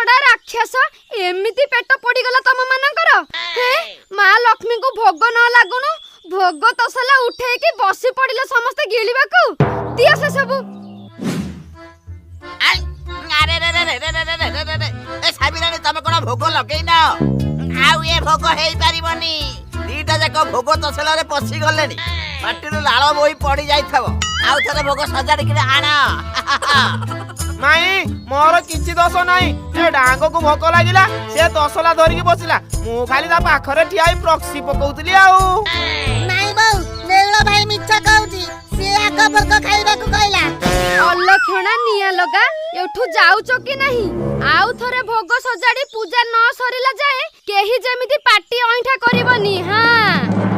ଛଡା ରାକ୍ଷସ, ଏମିତି ପେଟ ପୋଡିଗଲା ତମ ମାନଙ୍କର? ହେ ମା ଲକ୍ଷ୍ମୀଙ୍କୁ ଭୋଗ ନ ଲାଗୁଣୁ ଭୋଗ ତସଲା ଉଠେଇକି ବସି ପଡିଲେ ସମସ୍ତେ ଗିଳିବାକୁ। ଦିଅ ସେ ସବୁ। ଆରେ ରେ ରେ ରେ ରେ ରେ ରେ ରେ ରେ ରେ। ଏ ସାବିରାଣୀ, ତମେ କଣ ଭୋଗ ଲଗେଇନ? ଆଉ ଏ ଭୋଗ ହେଇପାରିବନି। ଦିଟା ଯାକ ଭୋଗ ତସଲାରେ ପଶି ଗଲେଣି, ପାଟିରୁ ଲାଳ ବୋହି ପଡି ଯାଇଥିବ। ଆଉ ଥରେ ଭୋଗ ସଜାଡିକିରି ଆଣ। ମାଇଁ, ମୋର କିଛି ଦୋଷ ନାହିଁ। ଏ ଡାଙ୍ଗକୁ ଭୋକ ଲାଗିଲା, ସେ ତସଲା ଧରିକି ବସିଲା, ମୁଁ ଖାଲି ତା ପାଖରେ ଠିଆ ହେଇ ପ୍ରକ୍ସି ପକଉଥିଲି ଆଉ। ନାଇଁ ବୋଉ, ନେଉଳ ଭାଇ ମିଛ କହୁଛି। ସିଏ ଆଗ ଭୋଗ ଖାଇବାକୁ କହିଲା। ଅଲକ୍ଷଣା ନିଆଁ ଲଗା, ଏଠୁ ଯାଉଛ କି ନାହିଁ? ଆଉ ଥରେ ଭୋଗ ସଜାଡି ପୂଜା ନ ସରିଲା ଯାଏ କେହି ଯେମିତି ପାଟି ଅଇଁଠା କରିବନି। ହଁ।